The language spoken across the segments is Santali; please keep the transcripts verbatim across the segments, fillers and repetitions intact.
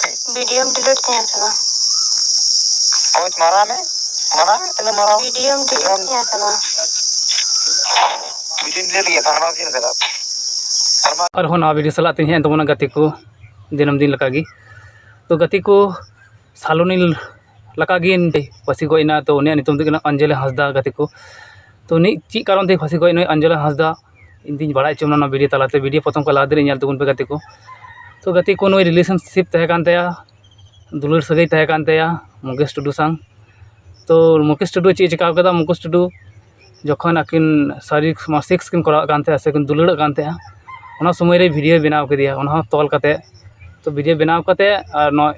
ᱵᱷᱤᱰᱤᱭᱳᱢ ᱰᱤᱞᱤᱴ ᱛᱤᱧᱟ ᱥᱮ ᱵᱟᱝ? ᱚᱭ ᱢᱟᱨᱟᱣ ᱢᱮ, ᱢᱟᱨᱟᱣ ᱢᱮ, ᱛᱤᱱᱟᱹᱜ ᱢᱟᱨᱟᱣ? ᱵᱷᱤᱰᱤᱭᱳᱢ ᱰᱤᱞᱤᱴ ᱛᱤᱧᱟ ᱥᱮ ᱵᱟᱝ? ᱵᱷᱤᱰᱤᱭᱳᱢ ᱰᱤᱞᱤᱴ ᱜᱮᱭᱟ, ᱢᱟᱨᱟᱣ ᱫᱤᱱ ᱠᱟᱫᱟ᱾ ᱟᱨᱦᱚᱸ ᱱᱟᱣᱟ ᱵᱷᱤᱰᱤᱭᱳ ᱥᱟᱞᱟᱜ ᱛᱮᱦᱮᱧ ᱦᱮᱡ ᱮᱱ ᱛᱟᱵᱚᱱᱟ ᱜᱟᱛᱮ ᱠᱚ, ᱫᱤᱱᱟᱹᱢ ᱫᱤᱱ ᱞᱮᱠᱟᱜᱮ᱾ ᱛᱚ ᱜᱟᱛᱮ ᱠᱚ, ᱥᱟᱞᱚᱱᱤ ᱞᱮᱠᱟᱜᱮ ᱯᱷᱟᱹᱥᱤ ᱜᱚᱡ ᱮᱱᱟ᱾ ᱛᱚ ᱩᱱᱤᱭᱟᱜ ᱧᱩᱛᱩᱢ ᱫᱚ ᱦᱩᱭᱩᱜ ᱠᱟᱱᱟ ᱚᱧᱡᱚᱞᱤ ᱦᱟᱸᱥᱫᱟ ᱜᱟᱛᱮ ᱠᱚ᱾ ᱛᱚ ᱩᱱᱤ ᱪᱮᱫ ᱠᱟᱨᱚᱱ ᱛᱮ ᱯᱷᱟᱹᱥᱤ ᱜᱚᱡ ᱮᱱᱟᱭ ᱚᱧᱡᱚᱞᱤ ᱦᱟᱸᱥᱫᱟ, ᱤᱧ ᱫᱩᱧ ᱵᱟᱲᱟᱭ ᱦᱚᱪᱚ ᱵᱚᱱᱟ ᱱᱚᱣᱟ ᱵᱷᱤᱰᱤᱭᱳ ᱛᱟᱞᱟᱛᱮ᱾ ᱵᱷᱤᱰᱤᱭᱳ ᱯᱨᱚᱛᱷᱚᱢ ᱠᱷᱚᱱ ᱞᱟᱦᱟ ᱫᱷᱟᱹᱨᱤᱡ ᱧᱮᱞ ᱛᱟᱵᱚᱱ ᱯᱮ ᱜᱟᱛᱮ ᱠᱚ᱾ ᱛᱚ ᱜᱟᱛᱮ ᱠᱚ, ᱱᱩᱭ ᱨᱤᱞᱮᱥᱚᱱᱥᱤᱯ ᱛᱟᱦᱮᱸ ᱠᱟᱱ ᱛᱟᱭᱟ, ᱫᱩᱞᱟᱹᱲ ᱥᱟᱹᱜᱟᱹᱭ ᱛᱟᱦᱮᱸ ᱠᱟᱱ ᱛᱟᱭᱟ ᱢᱩᱠᱮᱥ ᱴᱩᱰᱩ ᱥᱟᱶ᱾ ᱛᱚ ᱢᱩᱠᱮᱥ ᱴᱩᱰᱩ ᱪᱮᱫ ᱮ ᱪᱤᱠᱟᱹᱣ ᱠᱟᱫᱟ? ᱢᱩᱠᱮᱥ ᱴᱩᱰᱩ ᱡᱚᱠᱷᱚᱱ ᱟᱹᱠᱤᱱ ᱥᱟᱨᱤ ᱥᱮᱠᱥ ᱠᱤᱱ ᱠᱚᱨᱟᱣᱮᱫ ᱠᱟᱱ ᱛᱟᱦᱮᱸᱫ ᱥᱮ ᱠᱤᱱ ᱫᱩᱞᱟᱹᱲᱚᱜ ᱠᱟᱱ ᱛᱟᱦᱮᱸᱫᱼᱟ, ᱚᱱᱟ ᱥᱚᱢᱚᱭ ᱨᱮ ᱵᱷᱤᱰᱤᱭᱳ ᱵᱮᱱᱟᱣ ᱠᱮᱫᱮᱭᱟ, ᱚᱱᱟ ᱦᱚᱸ ᱛᱚᱞ ᱠᱟᱛᱮ᱾ ᱛᱚ ᱵᱷᱤᱰᱤᱭᱳ ᱵᱮᱱᱟᱣ ᱠᱟᱛᱮ ᱟᱨ ᱱᱚᱣᱟ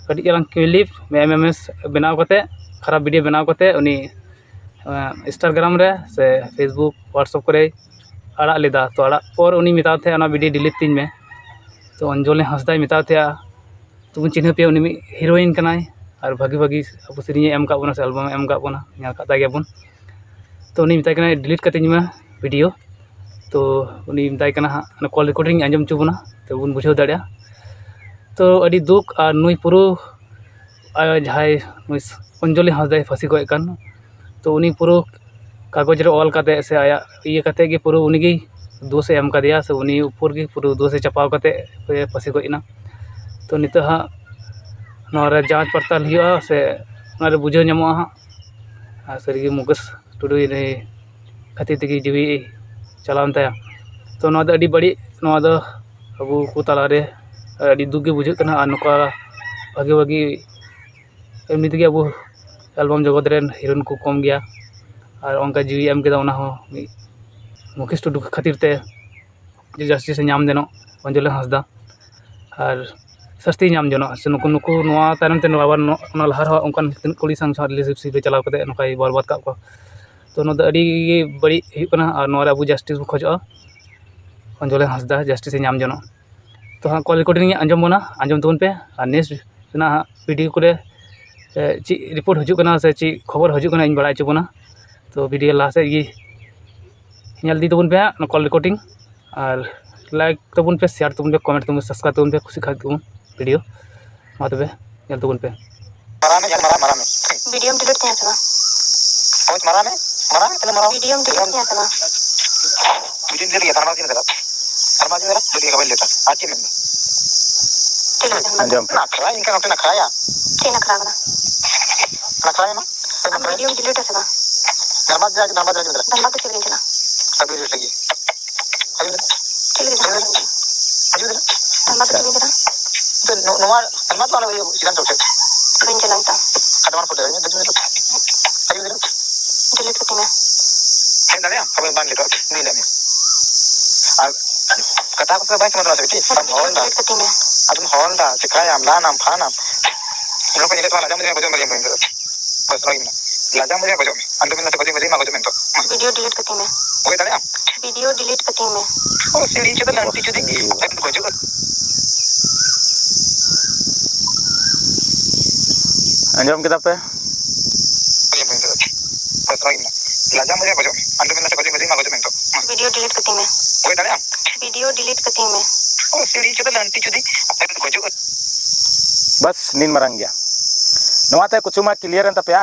ᱠᱟᱹᱴᱤᱡ ᱪᱟᱞᱟᱝ ᱠᱞᱤᱯ ᱮᱢ ᱮᱢ ᱮᱥ ᱵᱮᱱᱟᱣ ᱠᱟᱛᱮ, ᱠᱷᱟᱨᱟᱯ ᱵᱷᱤᱰᱤᱭᱳ ᱵᱮᱱᱟᱣ ᱠᱟᱛᱮ ᱩᱱᱤ ᱤᱱᱥᱴᱟᱜᱨᱟᱢ ᱨᱮ ᱥᱮ ᱯᱷᱮᱥᱵᱩᱠ, ᱦᱳᱣᱟᱴᱥᱮᱯ ᱠᱚᱨᱮᱭ ᱟᱲᱟᱜ ᱞᱮᱫᱟ᱾ ᱛᱚ ᱟᱲᱟᱜ ᱯᱚᱨ ᱩᱱᱤ ᱢᱮᱛᱟᱣ ᱛᱟᱦᱮᱸᱫ, "ᱚᱱᱟ ᱵᱷᱤᱰᱤᱭᱳ ᱰᱤᱞᱤᱴ ᱛᱤᱧ ᱢᱮ᱾" ᱛᱚ ᱚᱧᱡᱚᱞᱤ ᱦᱟᱸᱥᱫᱟᱭ ᱢᱮᱛᱟᱣ ᱛᱟᱦᱮᱸᱫᱼᱟ, ᱛᱚᱵᱚᱱ ᱪᱤᱱᱦᱟᱹᱯ ᱮᱭᱟ, ᱩᱱᱤ ᱢᱤᱫ ᱦᱤᱨᱳᱭᱤᱱ ᱠᱟᱱᱟᱭ ᱟᱨ ᱵᱷᱟᱹᱜᱤ ᱵᱷᱟᱹᱜᱤ ᱟᱵᱚ ᱥᱮᱨᱮᱧᱮ ᱮᱢ ᱠᱟᱜ ᱵᱚᱱᱟ ᱥᱮ ᱮᱞᱵᱟᱢᱮ ᱮᱢ ᱠᱟᱜ ᱵᱚᱱᱟ, ᱧᱮᱞ ᱠᱟᱜ ᱛᱟᱭ ᱜᱮᱭᱟᱵᱚᱱ᱾ ᱛᱚ ᱩᱱᱤ ᱢᱮᱛᱟᱭ ᱠᱟᱱᱟᱭ, "ᱰᱤᱞᱤᱴ ᱠᱟᱹᱛᱤᱧ ᱢᱮ ᱵᱷᱤᱰᱤᱭᱳ᱾" ᱛᱚ ᱩᱱᱤ ᱢᱮᱛᱟᱭ ᱠᱟᱱᱟ ᱦᱟᱸᱜ, ᱚᱱᱟ ᱠᱚᱞ ᱨᱮᱠᱚᱨᱰᱤᱝ ᱟᱸᱡᱚᱢ ᱦᱚᱪᱚ ᱵᱚᱱᱟ, ᱛᱚ ᱵᱚᱱ ᱵᱩᱡᱷᱟᱹᱣ ᱫᱟᱲᱮᱭᱟᱜᱼᱟ᱾ ᱛᱚ ᱟᱹᱰᱤ ᱫᱩᱠ, ᱟᱨ ᱱᱩᱭ ᱯᱩᱨᱟᱹ, ᱟᱨ ᱡᱟᱦᱟᱸᱭ ᱱᱩᱭ ᱚᱧᱡᱚᱞᱤ ᱦᱟᱸᱥᱫᱟᱭ ᱯᱷᱟᱹᱥᱤ ᱜᱚᱡ ᱠᱟᱱ, ᱛᱚ ᱩᱱᱤ ᱯᱩᱨᱟᱹ ᱠᱟᱜᱚᱡᱽ ᱨᱮ ᱚᱞ ᱠᱟᱛᱮ ᱥᱮ ᱟᱭᱟᱜ ᱤᱭᱟᱹ ᱠᱟᱛᱮ ᱜᱮ ᱯᱩᱨᱟᱹ ᱩᱱᱤ ᱜᱮ ᱫᱳᱥ ᱮ ᱮᱢ ᱠᱟᱫᱮᱭᱟ, ᱥᱮ ᱩᱱᱤ ᱩᱯᱚᱨ ᱜᱮ ᱯᱩᱨᱟᱹ ᱫᱳᱥ ᱮ ᱪᱟᱯᱟᱣ ᱠᱟᱛᱮ ᱯᱷᱟᱹᱥᱤ ᱜᱚᱡ ᱮᱱᱟ᱾ ᱛᱚ ᱱᱤᱛᱚᱜ ᱦᱟᱸᱜ ᱱᱚᱣᱟ ᱨᱮ ᱡᱟᱸᱪ ᱯᱟᱲᱛᱟᱞ ᱦᱩᱭᱩᱜᱼᱟ ᱥᱮ ᱚᱱᱟ ᱨᱮ ᱵᱩᱡᱷᱟᱹᱣ ᱧᱟᱢᱚᱜᱼᱟ ᱦᱟᱸᱜ᱾ ᱟᱨ ᱥᱟᱹᱨᱤᱜᱮ ᱢᱩᱠᱮᱥ ᱴᱩᱰᱩ ᱤᱱᱟᱹ ᱠᱷᱟᱹᱛᱤᱨ ᱛᱮᱜᱮ ᱡᱤᱣᱤ ᱪᱟᱞᱟᱣᱮᱱ ᱛᱟᱭᱟ᱾ ᱛᱚ ᱱᱚᱣᱟ ᱫᱚ ᱟᱹᱰᱤ ᱵᱟᱹᱲᱤᱡ, ᱱᱚᱣᱟ ᱫᱚ ᱟᱵᱚ ᱠᱚ ᱛᱟᱞᱟᱨᱮ ᱟᱹᱰᱤ ᱫᱩᱠ ᱜᱮ ᱵᱩᱡᱷᱟᱹᱜ ᱠᱟᱱᱟ᱾ ᱟᱨ ᱱᱚᱝᱠᱟ ᱵᱷᱟᱹᱜᱤ ᱵᱷᱟᱹᱜᱤ, ᱮᱢᱱᱤ ᱛᱮᱜᱮ ᱟᱵᱚ ᱮᱞᱵᱟᱢ ᱡᱚᱜᱚᱛ ᱨᱮᱱ ᱦᱤᱨᱳᱭᱤᱱ ᱠᱚ ᱠᱚᱢ ᱜᱮᱭᱟ, ᱟᱨ ᱚᱱᱠᱟ ᱡᱤᱣᱤ ᱮᱢ ᱠᱮᱫᱟ, ᱚᱱᱟ ᱦᱚᱸ ᱢᱤᱫ ᱢᱩᱠᱮᱥ ᱴᱩᱰᱩ ᱠᱷᱟᱹᱛᱤᱨ ᱛᱮ, ᱡᱮ ᱡᱟᱥᱴᱤᱥ ᱮ ᱧᱟᱢ ᱡᱮᱱᱚ ᱚᱧᱡᱚᱞᱤ ᱦᱟᱸᱥᱫᱟ, ᱟᱨ ᱥᱟᱹᱥᱛᱤ ᱧᱟᱢ ᱡᱮᱱᱚ, ᱥᱮ ᱱᱩᱠᱩ, ᱱᱩᱠᱩ ᱱᱚᱣᱟ ᱛᱟᱭᱱᱚᱢ ᱛᱮ ᱟᱵᱟᱨ ᱱᱚ-, ᱚᱱᱟ ᱞᱟᱦᱟ ᱨᱮᱦᱚᱸ ᱚᱱᱠᱟᱱ ᱛᱤᱱᱟᱹᱜ ᱠᱩᱲᱤ ᱥᱟᱶ ᱨᱤᱞᱮᱥᱚᱱᱥᱤᱯ ᱨᱮ ᱪᱟᱞᱟᱣ ᱠᱟᱛᱮ ᱱᱚᱝᱠᱟᱭ ᱵᱚᱨᱵᱟᱫ ᱠᱟᱜ ᱠᱚᱣᱟ᱾ ᱛᱚ ᱱᱚᱣᱟ ᱫᱚ ᱟᱹᱰᱤ ᱜᱮ ᱵᱟᱹᱲᱤᱡ ᱦᱩᱭᱩᱜ ᱠᱟᱱᱟ, ᱟᱨ ᱱᱚᱣᱟ ᱨᱮ ᱟᱵᱚ ᱡᱟᱥᱴᱤᱥ ᱵᱚ ᱠᱷᱚᱡᱚᱜᱼᱟ, ᱚᱧᱡᱚᱞᱤ ᱦᱟᱸᱥᱫᱟ ᱡᱟᱥᱴᱤᱥ ᱮ ᱧᱟᱢ ᱡᱮᱱᱚ᱾ ᱛᱚ ᱦᱟᱸᱜ ᱠᱚᱞ ᱨᱮᱠᱚᱨᱰᱤᱝ ᱟᱸᱡᱚᱢ ᱵᱚᱱᱟ, ᱟᱸᱡᱚᱢ ᱛᱟᱵᱚᱱ ᱯᱮ, ᱟᱨ ᱱᱮᱠᱥᱴ ᱨᱮᱱᱟᱜ ᱦᱟᱸᱜ ᱵᱷᱤᱰᱤᱭᱳ ᱠᱚᱨᱮ, ᱮ, ᱪᱮᱫ ᱨᱤᱯᱳᱨᱴ ᱦᱤᱡᱩᱜ ᱠᱟᱱᱟ ᱥᱮ ᱪᱮᱫ ᱠᱷᱚᱵᱚᱨ ᱦᱤᱡᱩᱜ ᱠᱟᱱᱟ, ᱤᱧ ᱵᱟᱲᱟᱭ ᱦᱚᱪᱚ ᱵᱚᱱᱟ᱾ ᱛᱚ ᱵᱷᱤᱰᱤᱭᱳ ᱞᱟᱦᱟ ᱥᱮᱫ ᱜᱮ ᱧᱮᱞ ᱤᱫᱤ ᱛᱟᱵᱚᱱ ᱯᱮ ᱦᱟᱸᱜ ᱱᱚᱣᱟ ᱠᱚᱞ ᱨᱮᱠᱚᱨᱰᱤᱝ, ᱟᱨ ᱞᱟᱭᱤᱠ ᱛᱟᱵᱚᱱ ᱯᱮ, ᱥᱮᱭᱟᱨ ᱛᱟᱵᱚᱱ ᱯᱮ, ᱠᱚᱢᱮᱱᱴ ᱛᱟᱵᱚᱱ ᱯᱮ, ᱥᱟᱵᱥᱠᱨᱟᱭᱤᱵ ᱛᱟᱵᱚᱱ ᱯᱮ, ᱠᱩᱥᱤ ᱠᱷᱟᱡ ᱛᱟᱵᱚᱱ᱾ video᱾ ᱢᱟ ᱛᱚᱵᱮ ᱧᱮᱞ ᱛᱟᱵᱚᱱ ᱯᱮ᱾ ᱢᱟᱨᱟᱣ ᱢᱮ, ᱧᱮᱞ ᱢᱟᱨᱟᱣ, ᱢᱟᱨᱟᱣ ᱢᱮ᱾ ᱵᱷᱤᱰᱤᱭᱳᱢ ᱰᱤᱞᱤᱴ ᱛᱟᱦᱮᱸ ᱥᱮ ᱵᱟᱝ? ᱦᱳᱭ, ᱢᱟᱨᱟᱣ ᱢᱮ, ᱢᱟᱨᱟᱣ ᱢᱮ, ᱛᱟᱦᱞᱮ ᱢᱟᱨᱟᱣ ᱢᱮ᱾ ᱵᱷᱤᱰᱤᱭᱳᱢ ᱰᱤᱞᱤᱴ ᱛᱟᱦᱮᱸ ᱥᱮ ᱵᱟᱝ? ᱵᱷᱤᱰᱤᱭᱳ ᱰᱤᱞᱤᱴ ᱜᱮᱭᱟ, ᱛᱟᱨᱢᱟᱱᱮ ᱪᱮᱫ ᱞᱮᱠᱟ? ᱛᱟᱨᱢᱟᱱᱮ ᱪᱮᱫ ᱞᱮᱠᱟ? ᱵᱷᱤᱰᱤᱭᱳ ᱜᱮ ᱵᱟᱹᱧ ᱰᱤᱞᱤᱴᱟ᱾ ᱟᱨ ᱪᱮᱫ ᱢᱮᱱᱫᱟ? ᱪᱮᱫ ᱞᱮᱠᱟ? ᱟᱸᱡᱚᱢ ᱯᱮ᱾ ᱱᱟᱠᱷᱨᱟ, ᱤᱧ ᱠᱟᱱᱟ ᱱᱚᱛᱮ ᱱᱟᱠᱷᱨᱟᱭᱟ᱾ ᱪᱮᱫ ᱱᱟᱠᱷᱨᱟ ᱠᱟᱱᱟ? ᱱᱟᱠᱷᱨᱟᱭ ᱢᱟ᱾ ᱟᱢ ᱵᱷᱤᱰᱤᱭᱳᱢ ᱰᱤᱞᱤᱴ ᱟᱥᱮ ᱵᱟᱝ? ᱫᱷᱟᱱᱵᱟᱫᱽ ᱡᱟ, ᱫᱷᱟᱱᱵᱟᱫᱽ ᱡᱟ, ᱫᱷᱟᱱᱵᱟᱫᱽ ᱫᱚ ᱪᱮᱫ ᱞᱟᱹᱜᱤᱫ ᱪᱟᱞᱟᱜ? ᱟᱹᱵᱤᱱ ᱞᱟᱹᱜᱤᱫ᱾ ᱦᱤᱡᱩᱜ ᱵᱤᱱ᱾ ᱪᱮᱫ ᱞᱟᱹᱜᱤᱫ ᱫᱷᱟᱱᱵᱟᱫᱽ ᱵᱤᱱ ᱪᱟᱞᱟᱜ? ᱦᱤᱡᱩᱜ ᱵᱤᱱ᱾ ᱫᱷᱟᱱᱵᱟᱫᱽ ᱫᱚ ᱪᱮᱫ ᱞᱟᱹᱜᱤᱫ ᱪᱟᱞᱟᱜ? ᱛᱚ, ᱱᱚ-, ᱱᱚᱣᱟ ᱫᱷᱟᱱᱵᱟᱫᱽ ᱫᱚ ᱟᱞᱚ ᱦᱩᱭᱩᱜ, ᱥᱤᱫᱷᱟᱹ ᱪᱚᱞ ᱥᱮᱫ᱾ ᱵᱟᱹᱧ ᱪᱟᱞᱟᱜ ᱱᱤᱛᱚᱜ᱾ ᱟᱫᱚ ᱚᱱᱟ ᱯᱷᱳᱴᱳ ᱨᱮ ᱦᱤᱡᱩᱜ ᱵᱤᱱ᱾ ᱦᱤᱡᱩᱜ ᱵᱤᱱ᱾ ᱰᱤᱞᱤᱴ ᱠᱟᱹᱛᱤᱧ ᱢᱮ᱾ ᱦᱮᱡ ᱫᱟᱲᱮᱭᱟᱜ ᱟᱢ? ᱟᱵᱚ ᱵᱟᱝ ᱰᱤᱞᱤᱴᱚᱜᱼᱟ᱾ ᱵᱟᱹᱧ ᱞᱟᱹᱭᱟᱫ ᱢᱮᱭᱟ᱾ ᱟᱨ ᱠᱟᱛᱷᱟ ᱠᱚ ᱵᱟᱭ ᱥᱚᱢᱟᱫᱷᱟᱱᱚᱜᱼᱟ ᱥᱮ ᱵᱤᱴᱤ? ᱟᱫᱚᱢ ᱦᱚᱞ ᱫᱟ᱾ ᱰᱤᱞᱤᱴ ᱠᱟᱹᱛᱤᱧ ᱢᱮ᱾ ᱟᱫᱚᱢ ᱦᱚᱞ ᱫᱟ, ᱪᱮᱠᱟᱭᱟᱢ? ᱞᱟᱱᱟᱢ, ᱯᱷᱟᱱᱟᱢ᱾ ᱱᱚᱣᱟ ᱠᱚ ᱧᱮᱞᱮᱫ ᱛᱟᱢᱟ, ᱞᱟᱡᱟᱣ ᱢᱟᱡᱟᱣ ᱜᱚᱡᱚᱜ ᱢᱮ, ᱞᱟᱹᱭᱟᱢ ᱠᱟᱹᱱᱟᱹᱧ᱾ ᱵᱟᱥ, ᱱᱚᱣᱟ ᱜᱮ ᱢᱮᱱᱟᱜᱼᱟ᱾ ᱞᱟᱡᱟᱣ ᱢᱟᱡᱟᱣ ᱜᱚᱡᱚᱜ ᱢᱮ᱾ ᱟᱢ ᱫᱚ ᱢᱮᱱ ᱫᱟ ᱜᱚᱡᱚᱜ ᱢᱮ, ᱞᱟᱹᱭ ᱢᱟ ᱜᱚᱡᱚᱜ ᱢᱮ ᱱᱤᱛᱚᱜ᱾ ᱢᱟ᱾ ᱵᱷᱤᱰᱤᱭᱳ ᱰᱤᱞᱤᱴ ᱠᱟᱹᱛᱤᱧ ᱢᱮ᱾ ᱜᱚᱡ ᱫᱟᱲᱮᱭᱟᱜ ᱟᱢ? ᱵᱷᱤᱰᱤᱭᱳ ᱰᱤᱞᱤᱴ ᱠᱟᱹᱛᱤᱧ ᱢᱮ᱾ ᱚ, ᱥᱤᱲᱤ ᱪᱮᱫ ᱞᱟᱹᱱᱴᱤ ᱪᱩᱫᱤ᱾ ᱜᱚᱡᱚᱜ᱾ ᱟᱸᱡᱚᱢ ᱠᱮᱫᱟ ᱯᱮ? ᱞᱟᱡᱟᱣ ᱢᱟᱡᱟᱣ ᱜᱚᱡᱚᱜ ᱢᱮ᱾ ᱟᱢ ᱫᱚ ᱢᱮᱱ ᱫᱟ ᱜᱚᱡᱚᱜ ᱢᱮ, ᱞᱟᱹᱭ ᱢᱟ ᱜᱚᱡᱚᱜ ᱢᱮ ᱱᱤᱛᱚᱜ᱾ ᱢᱟ᱾ ᱵᱷᱤᱰᱤᱭᱳ ᱰᱤᱞᱤᱴ ᱠᱟᱹᱛᱤᱧ ᱢᱮ᱾ ᱜᱚᱡ ᱫᱟᱲᱮᱭᱟᱜ ᱟᱢ? ᱵᱷᱤᱰᱤᱭᱳ ᱰᱤᱞᱤᱴ ᱠᱟᱹᱛᱤᱧ ᱢᱮ᱾ ᱚ, ᱥᱤᱲᱤ ᱪᱮᱫ ᱞᱟᱹᱱᱴᱤ ᱪᱩᱫᱤ᱾ ᱜᱚᱡᱚᱜ᱾ ᱵᱟᱥ, ᱱᱤᱱ ᱢᱟᱨᱟᱝ ᱜᱮᱭᱟ᱾ ᱱᱚᱣᱟ ᱛᱮ ᱠᱤᱪᱷᱩ ᱢᱟ ᱠᱞᱤᱭᱟᱨ ᱮᱱ ᱛᱟᱯᱮᱭᱟ᱾